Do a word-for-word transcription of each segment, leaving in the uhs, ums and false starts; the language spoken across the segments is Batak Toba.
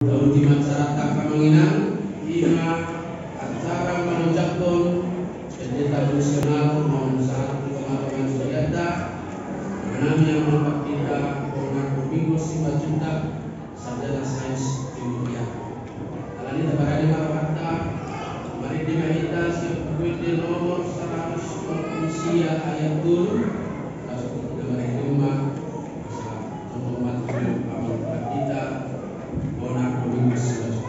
Taruhon ma acaranta, amang inang, ima acara mangucapkon pendeta fungsional mansai tu tongatonga ni sude, nami amang pandita Bonar Domingo Simanjuntak, sarjana sains teologia. Alani i taparade ma rohanta, marende ma hita sian Buku Ende nomor saratus tolu pulu sia ayat tolu. Langsung hita marende ma. Selamat malam, amang pandita Bonar Domingo Simanjuntak.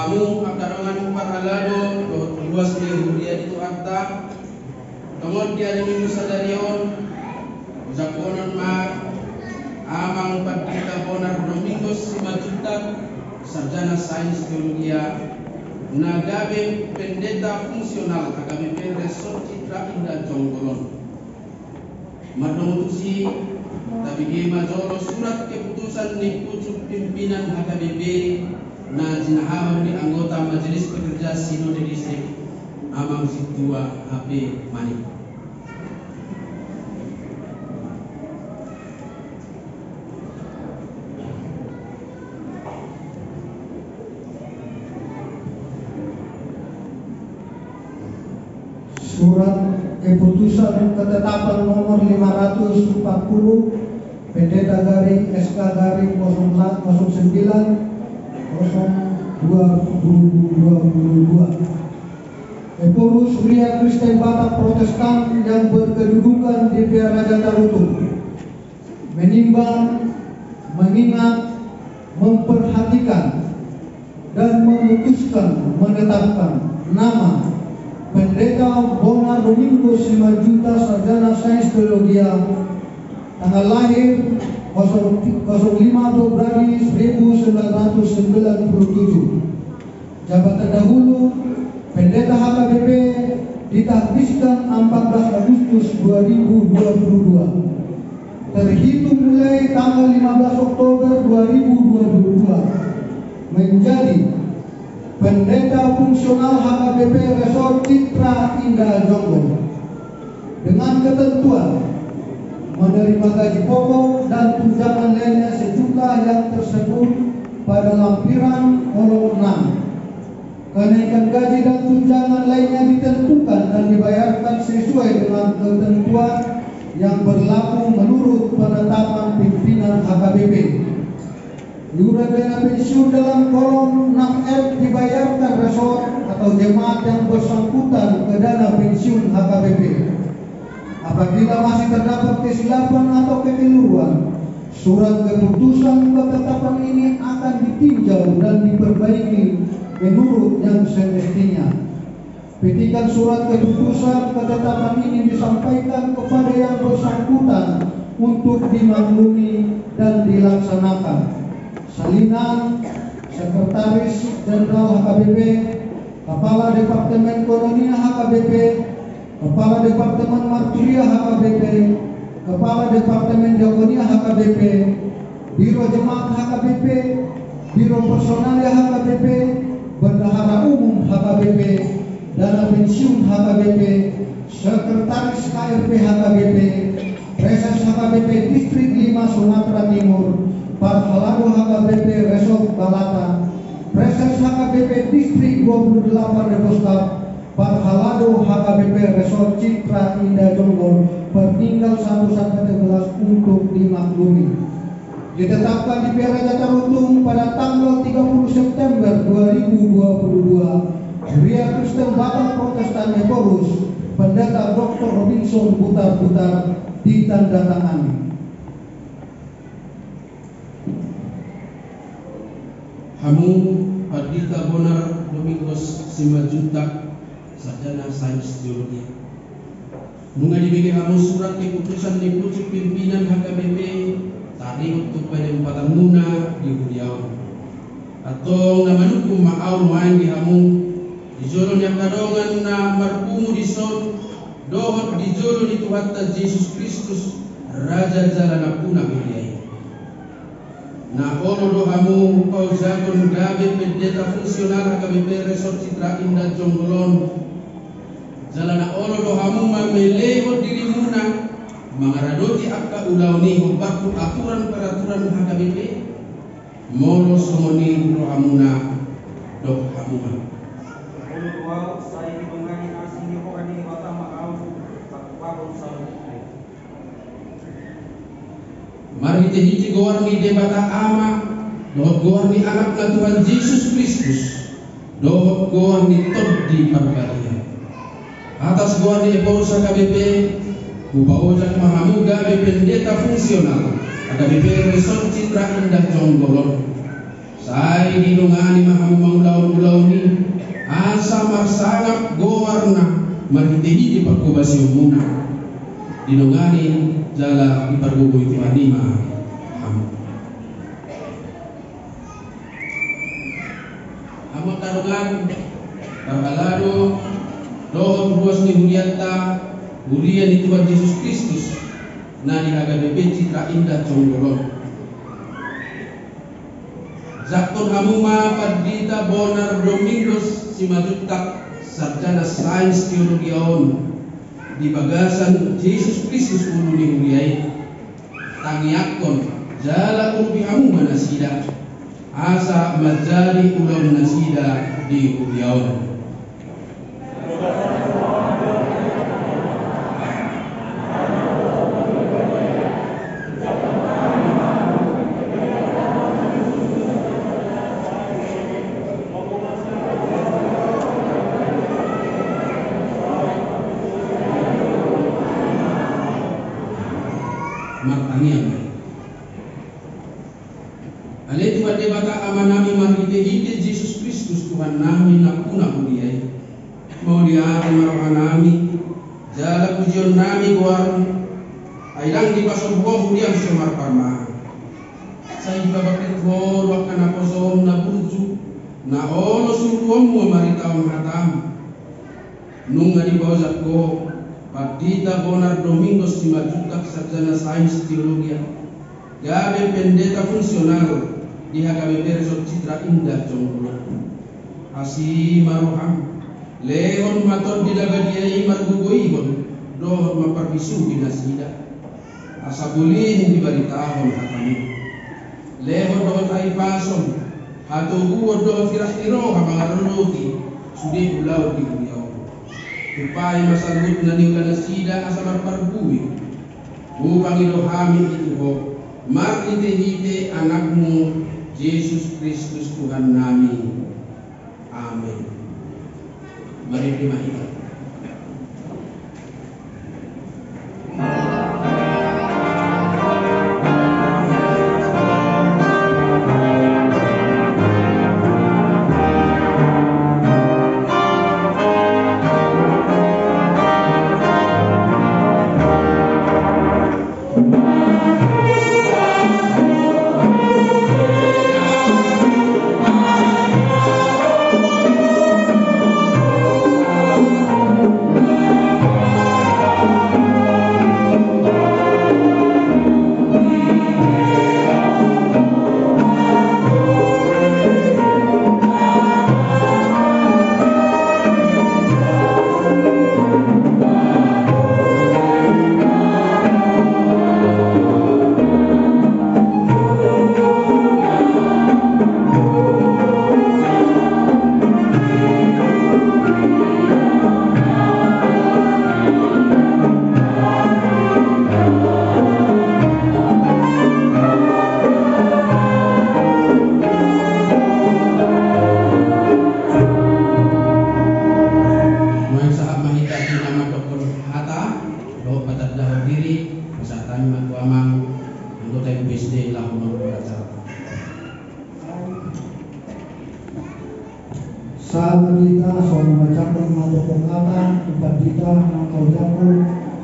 Hamu angka dongan parhalado dohot ruas ni huria ni Tuhanta, tongon di ari Minggu sadari on, hujangkonon ma amang pandita Bonar Domingo Simanjuntak, sarjana sains teologia, na gabe pendeta fungsional H K B P Resort Citra Indah Jonggol on. Mardongan tusi, tabege ma jolo surat keputusan ni pucuk pimpinan H K B P na jinahahon ni anggota Majelis Pekerja Sinode Distrik, Amang Sintua H P Manik. Surat keputusan ketetapan nomor lima ratus empat puluh, Pendeta garing S K garing kosong sembilan, kosong dua, dua ribu dua puluh dua. Ephorus, Huria Kristen Batak Protestan yang berkedudukan di Pearaja Tarutung, menimbang, mengingat, memperhatikan, dan memutuskan menetapkan nama Pendeta Bonar Domingo Simanjuntak, sarjana sains teologia, tanggal lahir kosong, kosong lima Februari seribu sembilan ratus sembilan puluh tujuh. Jabatan dahulu, Pendeta H K B P, ditahbiskan empat belas Agustus dua ribu dua puluh dua. Terhitung mulai tanggal lima belas Oktober dua ribu dua puluh dua, menjadi Pendeta Fungsional H K B P Resort Citra Indah Jonggol. Dengan ketentuan menerima gaji pokok dan tunjangan lainnya sejumlah yang tersebut pada lampiran kolom enam. Kenaikan gaji dan tunjangan lainnya ditentukan dan dibayarkan sesuai dengan ketentuan yang berlaku menurut penetapan pimpinan H K B P. Iuran dana pensiun dalam kolom enam F dibayarkan resort atau jemaat yang bersangkutan ke dana pensiun H K B P. Apabila masih terdapat kesilapan atau kekeliruan, surat keputusan ketetapan ini akan ditinjau dan diperbaiki menurut yang semestinya. Petikan surat keputusan ketetapan ini disampaikan kepada yang bersangkutan untuk dimaklumi dan dilaksanakan. Salinan, Sekretaris Jenderal H K B P, Kepala Departemen Koinonia H K B P, Kepala Departemen Marturia H K B P, Kepala Departemen Diakonia H K B P, Biro Jemaat H K B P, Biro Personalia H K B P, Bendahara Umum H K B P, Dana Pensiun H K B P, Sekretaris K R P H K B P, Preses H K B P Distrik lima Sumatera Timur, Parhalado H K B P Resort Balata, Presses H K B P Distrik dua puluh delapan Depok Staf, parhalado H K B P Resort Citra Indah Jonggol, pertinggal satu sampai tiga belas untuk dimaklumi. Ditetapkan di Piara Cacarutung pada tanggal tiga puluh September dua ribu dua puluh dua, Huria Kristen Batak Protestan Ephorus, Pendeta Doktor Robinson Butar-Butar, ditandatangani. Hamu Pandita Bonar Domingos Simanjuntak, sarjana Sains Teologi. Nunga dibege hamu surat keputusan ni pucuk pimpinan H K B P, taringot tu panempatanmuna di huria on. Antong na manungkun ma ahu nuaeng di hamu, di jolo ni angka dongan na marpungu dison, dohot di jolo ni Tuhanta Jesus Kristus, Raja jala Nampuna huria i. Na olo do hamu paojakhon gabe pendeta fungsional H K B P Resort Citra Indah Jonggol on. Jala na olo do hamu mamelehon dirimuna mangaradoti angka ulaon i hombar tu aturan peraturan H K B P. Molo songon i rohamuna, dok hamu ma. Olo do ahu, sai didongani asi ni roha ni Debata ma ahu, pakuahon saluhutna. Marhitehite goar ni Debata Ama, dohot goar ni Anakna Tuhan Jesus Kristus, dohot goar ni Tondi Parbadia. Atas goar ni Ephorus H K B P, hupaojak ma hamu gabe pendeta fungsional H K B P Resort Citra Indah Jonggol on. Sai didongani ma hamu mangulahon ulaon i, asa marsangap goarna marhitehite parhobasionmuna. Didongani jala dipargogoi Tuhan i ma hamu. Hamu angka dongan, parhalado dohot ruas ni hurianta, huria ni Tuhan Jesus Kristus na di H K B P Citra Indah Jonggol on. Jangkon hamu ma Pandita Bonar Domingos Simanjuntak, sarjana Sains Teologi on, di bagasan Jesus Kristus ulu ni huria i. Tangiangkon jala urupi hamu ma nasida, asa manjadi ulaon nasida di huria on. Martangiang ma hita. Ale Tuhan Debata Amanami, marhitehite Jesus Kristus Tuhannami, Nampuna huria i, mauliate ma rohanami jala pujionnami goarmu, ai ndang dipasobu Ho huriam so marparmahan. Sai dipabangkit Ho do angka naposom na burju, na olo suruonmu mamaritaon hatamu. Nunga dipaojak Ho Pandita Bonar Domingos Simanjuntak, sarjana Sains Teologi, gabe pendeta fungsional di H K B P Resort Citra Indah Jonggol on. Asi ma roham, lehon ma Tondi na Badia i margogoihon dohot mamparbisuhi nasida, asa bulin dibaritahon hatamu. Lehon dohot hahipason, hatoguon dohot hiras ni roha mangaradoti sude ulaon di huria on. Tumpahi ma saluhutna niula nasida asa marparbue. Hupangido hami i tu Ho marhitehite Anakmu Jesus Kristus Tuhannami. Amen. Marende ma hita.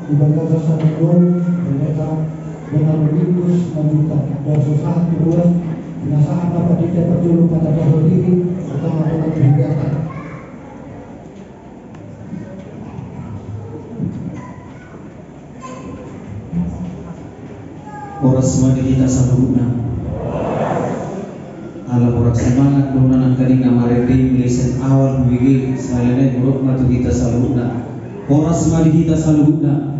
Di bagasan sadari on, Pendeta Bernardinus Simanjuntak, dohot sahat tu ruas, pinasahat ma pandita parjolo patandahon diri, atau hata. Horas ma di hita saluhutna. Ala horas semangat do na nangkaning na marende, mulai sian awal hubege, sahali nai hudok ma tu hita saluhutna. Horas ma di hita saluhutna.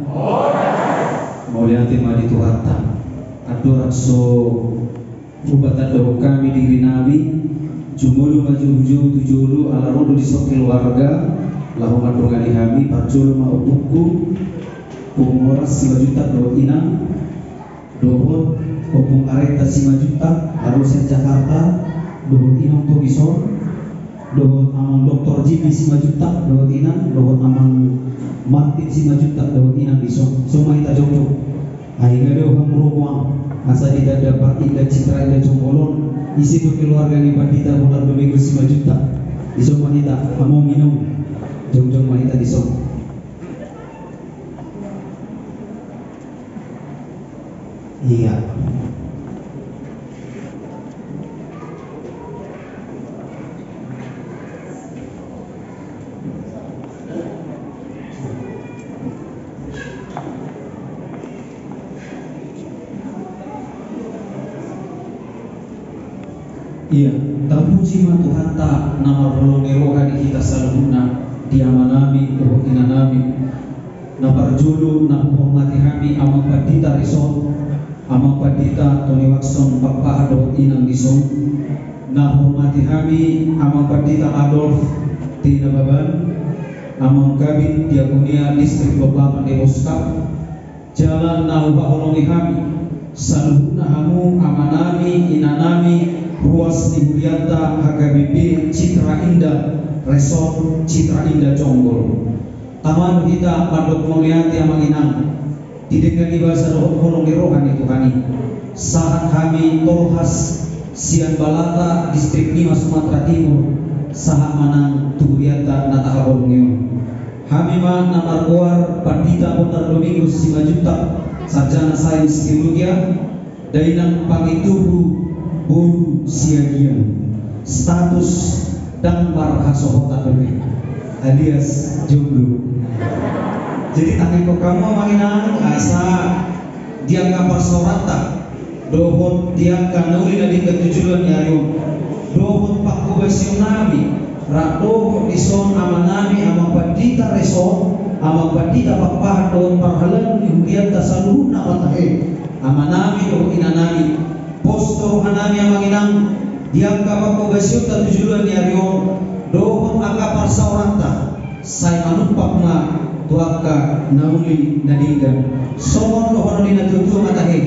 Mauliate ma di Tuhanta. Andorang so hupatandahon hami dirinami, jumolo ma jo hujou tu jolo, ala ro do dison keluarga laho mandongani hami. Parjolo ma ompungku, Ompung Horas Simanjuntak dohot inang, dohot Ompung Areta Simanjuntak, ro sian Jakarta, dohot inang tu dison, dohot Amang Doktor Jimmy Simanjuntak dohot inang, dohot Amang Martin Simanjuntak dohot inang dison. Dison ma hita jongjong. Ai nga do hamu ro, asa ditanda parindah citra indah jongjong on. Ise do keluarga ni Pandita Bonar Domingo Simanjuntak? Dison ma hita, amang inang. Jongjong ma hita dison. Iya. Iya, tapuji ma Tuhanta na marholong ni roha di hita saluhutna, di amanami dohot inanami. Na parjolo na huhormati hami Amang Pandita Rison, Amang Pandita Tony Watson Pakpahan dohot inang dison. Na huhormati hami Amang Pandita Adolf T Nababan, Amang Kabid Diakonia Distrik dua puluh delapan Deboskap. Jala na huhaholongi hami saluhutna hamu amanami, inanami, ruas ni hurianta H K B P Citra Indah, Resort Citra Indah Jongjong. Tama do hita mandok mauliate, amang inang, di denggan ni basa dohot holong ni roha ni Tuhan i. Sahat hami tolhas sian Balata, Distrik lima, Sumatera Timur, sahat ma nang tu hurianta na tahaholongi on. Hami ma na margoar Pandita Bonar Domingo Simanjuntak, sarjana sains teologia, dainang Pangitubu, boru Siagian. Status ndang marhasohotan dope, alias jomblo. Jadi, tangihon hamu, amang inang, asa di angka parsaoranta dohot di angka na uli na denggan tu joloan ni ari on, dohot panghobasion nami, rap dohot dison amanami, Amang Pandita Rison, Amang Pandita Pakpahan dohot parhalado ni hurianta saluhutna ma tahe. Amanami dohot inanami, pos do rohanami, amang inang, di angka panghobasionta tu joloan ni ari on, dohot angka parsaoranta, sai manumpak ma tu angka na uli na denggan. Songon dohonon ni natuatua ma tahe: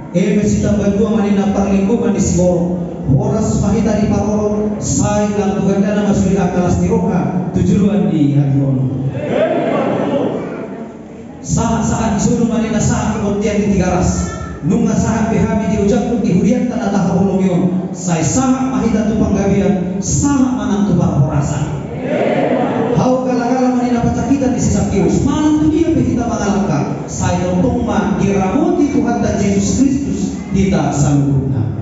Eme sitambatua ma ninna parlinggoman ni siborok, horas ma hita diparorot, sai lam tu gandana ma sude angka las ni roha tu joloan ni ari on. Sahat-sahat di solu ma ninna sahat tu bontean di Tigaras. Nunga sahat pe hami di ojakku di hurianta na tahaholongi on, sai sahat ma hita tu panggabean, sahat ma nang tu parhorasan. Hau galagala ma ninna pasakitan ni si Sakeus, manang tu dia pe hita mangalangka, sai tongtong ma diramoti Tuhanta Jesus Kristus hita saluhutna.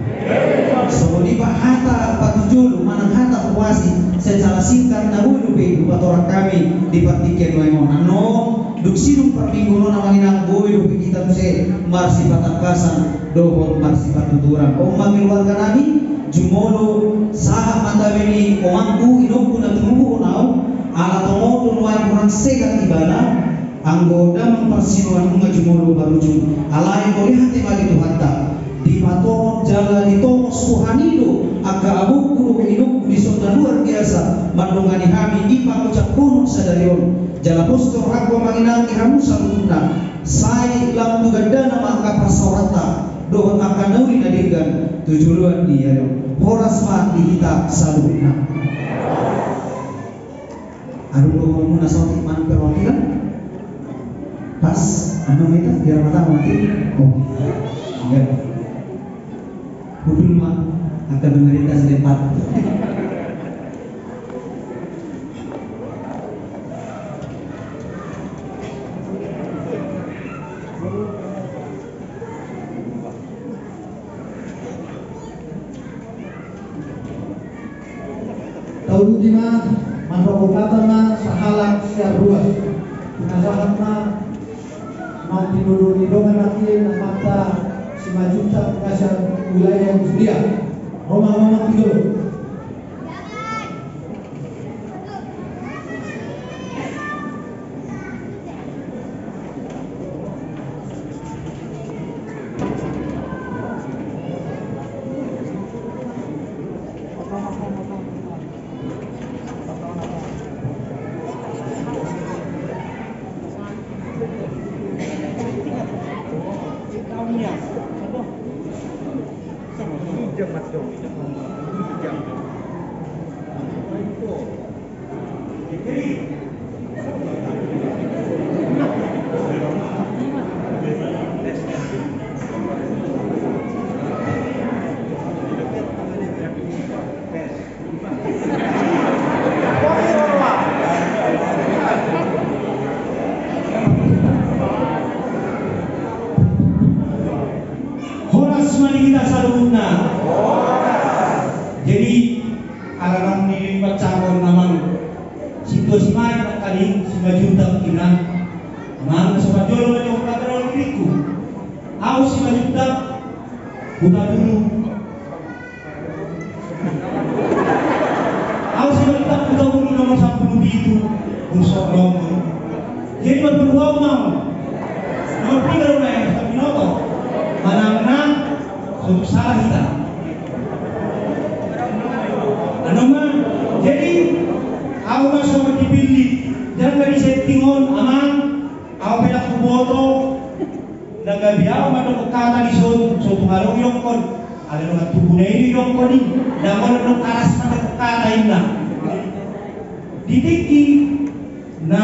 Songon i ma hata patujolo manang hata huasi, secara singkat na boi dope hupatorang hami di partingkian nuaeng on. Annon dung sidung parmingguon on, amang inang, boi dope hita muse marsipatangkasan dohot marsipatuturan. On ma keluarganami, jumolo sahat ma tabe ni omangku, inongku na tumubuhon au, ala tongon do nuaeng hurang sehat ibana, anggo damang parsinuan nunga jumolo marujung. Alai mauliate ma di Tuhanta, dipatongon jala ditongos Tuhan i do angka abungku dohot inongku dison na luar biasa mandongani hami di pangojak bohon sadari on. Jala pos do rohangku, amang inang, di hamu saluhutna, sai lam tu gandana ma angka parsaoranta dohot angka na uli na denggan tu joloan ni ari on. Horas ma di hita saluhutna. Adong do hamu na saotik manang perwakilan? Pas, anu hita, biar mata mati. Oh, iya. Hudul ma, angka pemerintah setempat. Uji ma, mandok hata ma sahalak sian ruas. Pinasahat ma, naung tinodong ni dongan nangkin, amanta Simanjuntak na sian wilayah Suria. Ro ma, ro ma, ro ma. Horas ma di hita saluhutna. Jadi, ala naung dibacaon amang, situasi ma i nangkaning Simanjuntak inna. Amang, na so parjolo na nidok hata on di diringku. Ahu Simanjuntak, Hutabulu. Ahu Simanjuntak, Hutabulu nomor sampulu pitu, Bursa Lombok. Jadi, nomor dua ma. Nomor tiga do na, tapi noto. Manang na, so tung salah hita. Anu ma, jadi, ahu ma so dipilih, jala disetting on, amang, ahu pe ndang huboto, na gabe ahu mandok hata dison, so tung adong idokkon, alai dongan tubuna i do idokkon i, ndang adong aras mandok hata inna. Di tingki na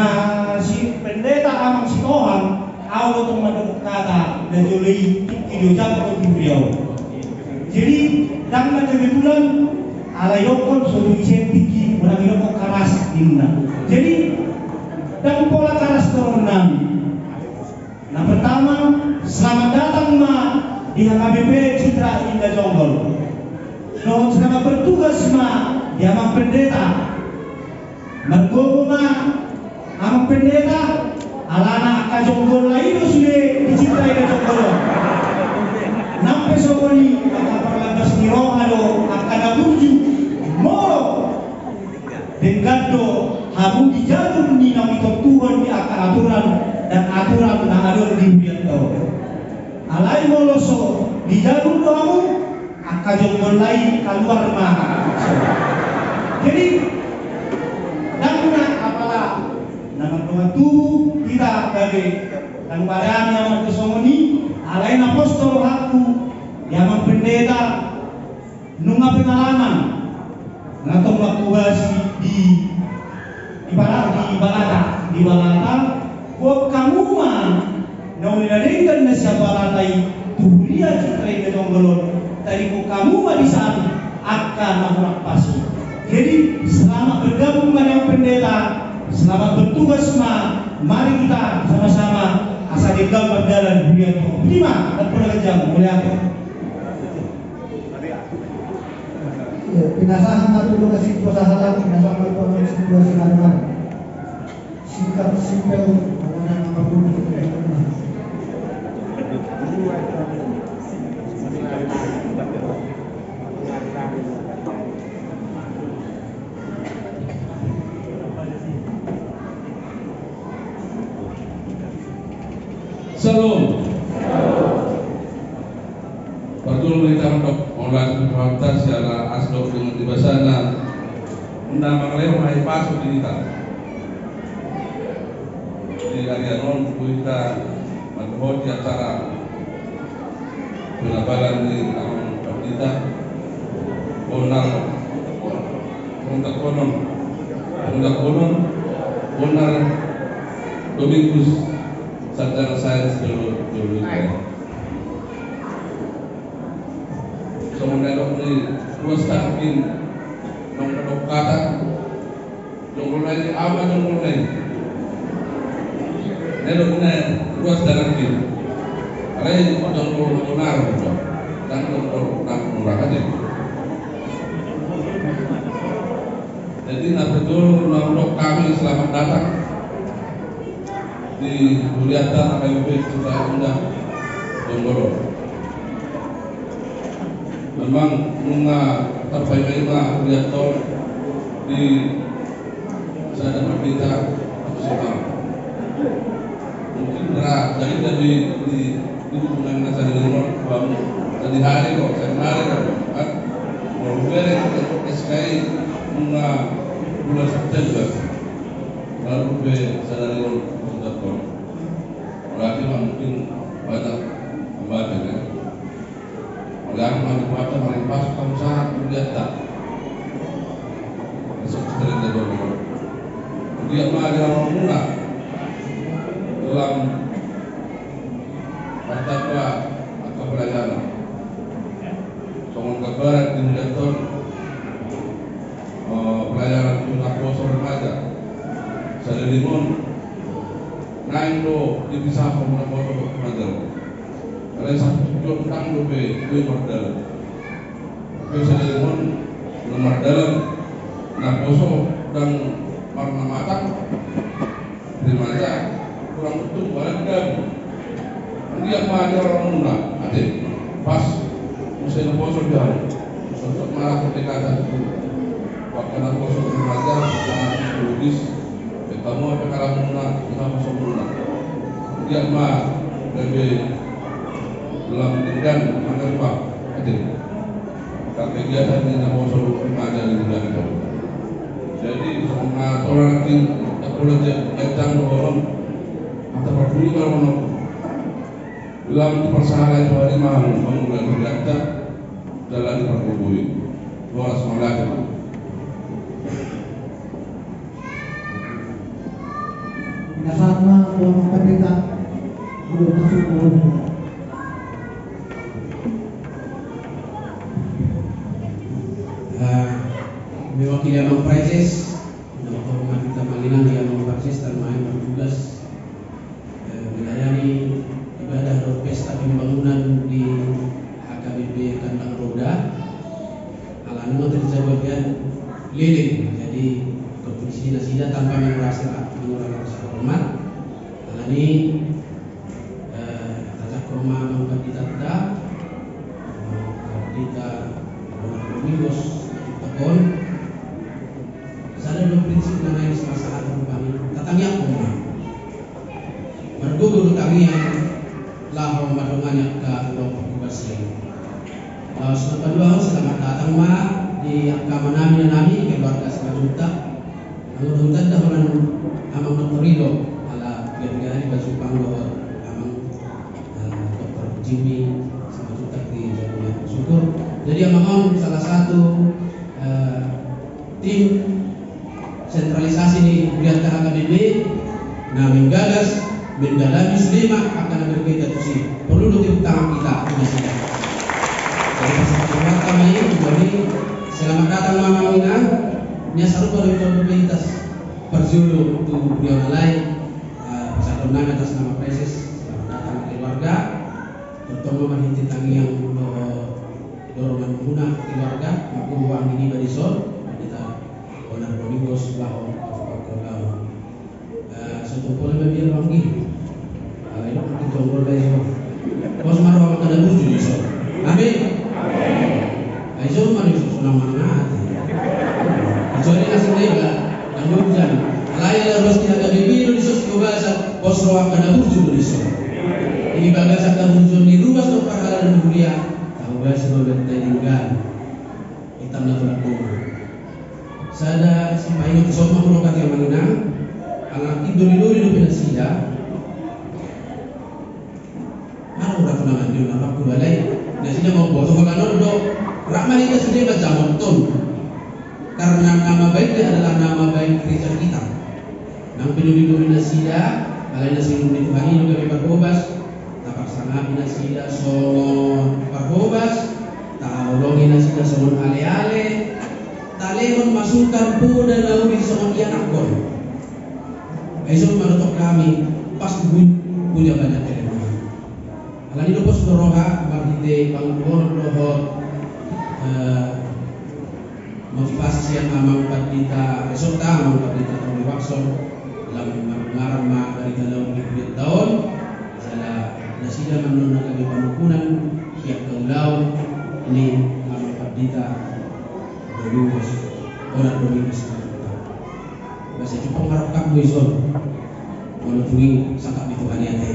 si pendeta amang Sitohang, ahu do tong mandok hata na jolo i, tingki di ojakhon di huria on. Jadi, ndang na kebetulan, alai idokkon so tung i setting i, unang idokkon aras inna. Jadi, ndang pola aras toronami. Na pertama, selamat datang ma di H K B P Citra Indah Jonggol. Dohot selamat bertugas ma di amang pendeta. Margogo ma amang pendeta, alana angka jonggolna i do sude di Citra Indah Jonggol on. Nang pe songon i, angka parlambas ni roha do angka na burju. Molo denggan do hamu di jalur ni naung ditontuhon di angka aturan dan aturan na adong di hurianta on. Alai molo so di jalur do hamu, angka jonggolna i kaluar ma. Jadi, ndang na apala na mardongan tubu hita gabe, ndang padani ahu mandok songon i, alai na pos do rohangku di amang pendeta. Nunga pengalaman na tong manghobasi di, di Bala-, di Balata, di Balata, boan hamu ma na uli na denggan na sian Balata i tu huria Citra Indah Jonggol on, tadingkon hamu ma di san angka na hurang pas i. Jadi, selamat bergabung ma di amang pendeta, selamat bertugas ma, mari kita sama-sama asa denggan mardalan hurianta on. Botima, ndang pola ganjang, mauliate. Iya, pinasahat ma tutu na situasi halak, pinasahat ma tutu na situasi halak. Singkat, simpel, pokokna na mambuat. Shalom. Parjolo ma hita mandok mauliate tu Tuhanta siala asi dohot denggan ni basana, na mangalehon hahipason di hita. Di arian on, tu hita mandohoti acara penabalan ni amang pandita, bonar, pangondanghonon, pangondanghonon, bonar Domingus Sarjana Sains Teologi. Songon na nidok ni ruas nangkin, naung mandok hata, jonggolna i, aha ma jonggolna i? Na nidok ni ruas nangkin, alai jonggol na bonar, ndang jonggol na murah aja. Jadi, na parjolo na hudok hami selamat datang di hurianta H K B P Kuta Undang Donggolo. Memang nunga tarpaima-ima hurianta on di sada mardita sima. Mungkin ra jadi dari di di hubungan na sada lima bamu tadi hari kok, tadi hari kok, kan? Kalau bere S K I nunga bulan September, lalu be sada lima bulan September. Berarti mah mungkin banyak hambatan, ya. Oleh aku mah dibuat paling pas kamu sangat melihat tak. Besok sekali dia baru. Dia mah dia mau murah dalam martamba angka pelayanan. Songon gambaran di hurianta on, eh, pelayanan tu naposo remaja. Saleleng on naeng do dipisahon naposo remaja. Alai satu tujuan ndang dope boi mardalan. Dope saleleng on na mardalan, naposo ndang marnamatang, remaja kurang untung, malah digabu. Anggiat ma di orang muna ate pas muse naposo di hau. Sosok malah pendekatan tu angka naposo, remaja secara psikologis. Pertama pengalaman muna, pertama semua. Dia ma gabe lam denggan manggarupa ate. Kegiatan di naposo remaja di bulan itu. Jadi sama tolak nanti tak boleh je kencang doang. Atau berbunyi kalau menurut lam persalah itu hari malam bangun dan berkata dalam perkubui. Horas manggabe. Pinasahat ma tu Amang Pendeta. Udah masuk ke rumah. Eh, mewakili Amang Praeses, nama hormat kita manginan di Amang Praeses dan main bertugas. Eh, melayani ibadah dohot pesta pembangunan di H K B P Kandang Roda. Alana nunga terjadi bagian leleng, jadi berfungsi nasida tanpa mengurangi rasa, mengurangi rasa hormat. Alani, eh, tajak roma mangkandidata, mangkandidata, mangkandidata, mangkandidata, sada do prinsip na naeng dipasahat rupani, tatangiangkon ma. Margogo do tangiang laho mandongani angka kelompok hobas i. Laos na paduahon, selamat datang ma di angka amanami, inanami, keluarga Simanjuntak. Anggo na hutanda holan Amang Doktor i do, ala piga-piga hali baju pang dohot Amang, eh, Doktor Jimmy Simanjuntak di Jatinangor. Syukur. Jadi Amang on salah satu, eh, tim sentralisasi ni hurianta H K B P na menggagas, mendalami, sude ma angka na berkaitan tusi. Porlu do tepuk tangan kita, inna sida. Jadi pasahat hata ma i, jadi selamat datang ma Amang, inang. Nia sarupa do i, porlu do i tas parjolo tu huria na lain. Eh, pasahaton nami atas nama Praeses, selamat datang keluarga. Tongtong ma marhite tangiang dohot dorongan muna keluarga, margogo anggi niba dison, Pendeta Onar Domingos laho pangkalaon. Eh, so tung pola mabiar anggi. Alai dok, di tonggol da iso. Pos ma roha angka na burju dison. Amin. Ai so ma dison, sonang manang ate. Kecuali na sendega, na burjan. Alai ala ruas di H K B P do dison, di bagasan, pos roha angka na burju do dison. Di bagasan kaburjuon ni ruas dohot parhalado ni huria, tahu basi ma berta denggan. Hitam na tolak dulu. Sada sipaingot, dison ma hudok hata, Amang, inang. Ala tingki doli-doli dope nasida. Adong do tunangan di na pakku balai. Nasida mamboto holan on do. Rap ma nasida manjamothon. Karena nama baiknya adalah nama baik gereja kita. Nang pe doli-doli nasida, alai na siulahon ni Tuhan i do gabe parhobas, tapasangap nasida songon parhobas, taholongi nasida songon ale-ale, talehon masukan, poda na uli songon ianakhon. Ai songon i ma dohot hami, pasti punya banyak kelemahan. Alani i do pos do roha, marhite panggogoon dohot, eh, Motivasi sian amang pandita resort, amang pandita Tommy Watson, lam marungaran ma barita na uli di huria on, jala nasida ma annon na gabe panungkunan di angka ulaon ni amang pandita Domingos, Bonar Domingos. Basa cukup marokap mu ison. Molo tung i sangkap ni Tuhan i ate.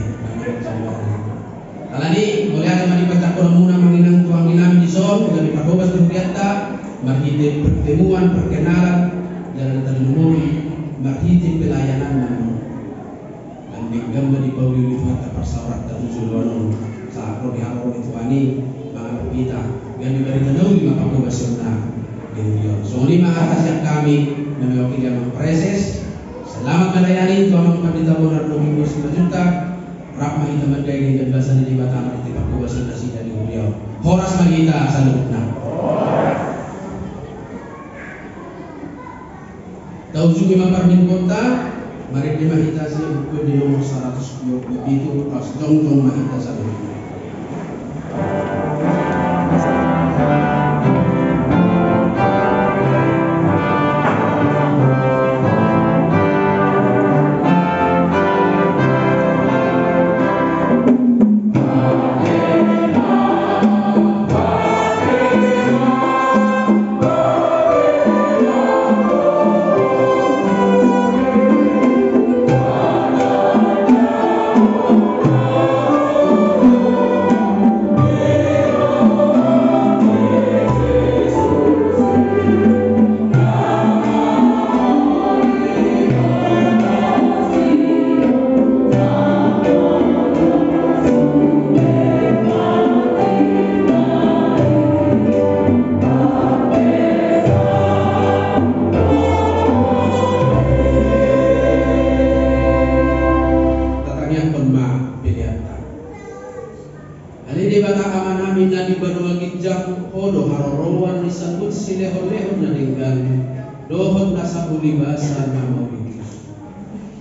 Alani, mauliate ma dipasahat hamuna amang inang tu anggi nami dison, gabe parhobas di hurianta, marhite pertemuan, perkenalan, jala na tarlumobi, marhite pelayanan na Lam denggan ma dipauli-uli Tuhanta parsaoranta tu joloan on, sahat ro di haroro ni Tuhan i, mangalap hita, gabe barita na uli ma panghobasion na di huria on. Songon i ma hata sian hami, na mewakili amang praeses, selamat melayani tu amang pandita Bonar Domingos Simanjuntak, rap ma hita mandai denggan basa ni Debata marhite panghobasion nasida di huria on. Horas ma di hita saluhutna. Taujungi ma parmingguonta, marende ma hita sian Buku Ende nomor saratus dua pulu pitu, pas jongjong ma hita saluhutna. Tatangiangkon ma peleanta. Ale Debata Amanami na di banua ginjang, Ho do haroroan ni saluhut silehon-lehon na denggan dohot na sahuli basa na mauliutus.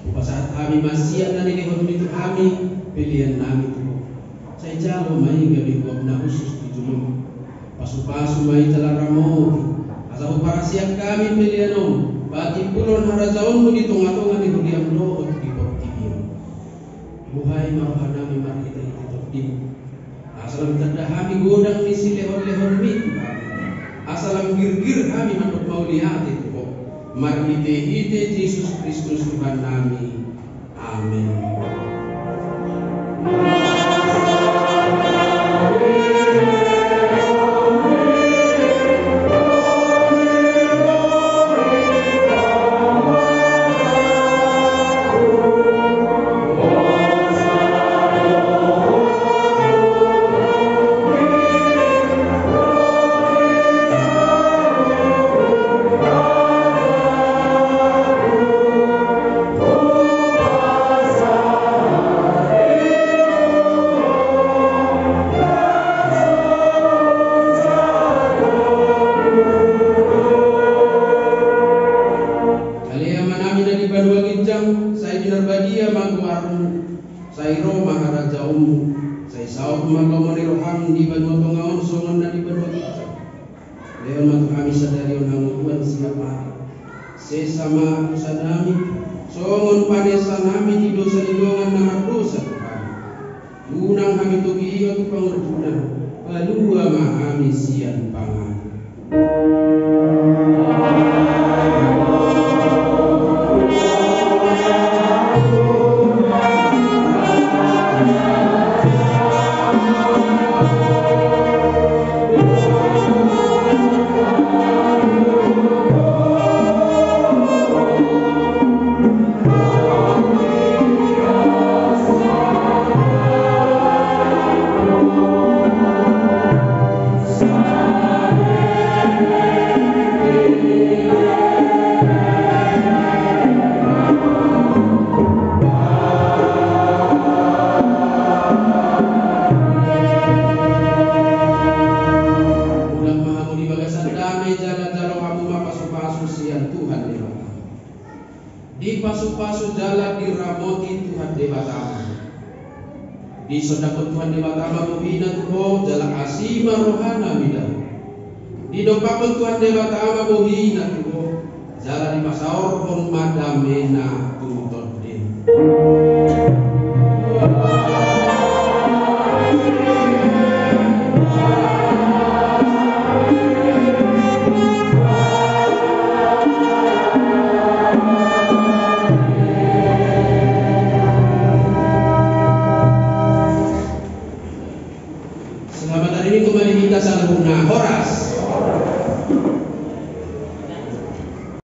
Hupasahat hami ma sian na nilehonMi tu hami peleannami tu Ho. Sai jalo ma i gabe uap na hushus di jolom. Pasu-pasu ma i jala ramoti, asa huparasian hami pelean on patimbulhon harajaonMu di tonga-tonga ni huriaM dohot di portibi on. Buhai ma rohanami marhite-hite TondiM, asa lam tanda hami godang ni silehon-lehonMi tu hami, asa lam girgir hami mandok mauliate tu Ho, marhite-hite Jesus Kristus Tuhannami. Amen. Ale Amanami na di banua ginjang, sai pinarbadia ma goarMu, sai ro ma harajaonMu, sai saut ma lomo ni rohaM di banua tonga on songon na di banua ginjang. Lehon ma tu hami sadari on hangoluan siapari. Sesa ma dosanami, songon panesanami di dosa ni dongan na mardosa tu hami. Unang hami togihon tu pangorbunan, palua ma hami sian pangago. Mulak ma hamu di bagasan dame, jala jalo hamu ma pasu-pasu sian Tuhan Debata. Dipasu-pasu jala diramoti Tuhan Debata. Disondangkon Tuhan Debata ma bohina tu ho, jala asi ma rohana mida. Didompakhon Tuhan Debata ma bohina tu ho, jala dipasaorhon ma damena tu tondim. Selamat hari Minggu bagi kita saluhutna. Horas.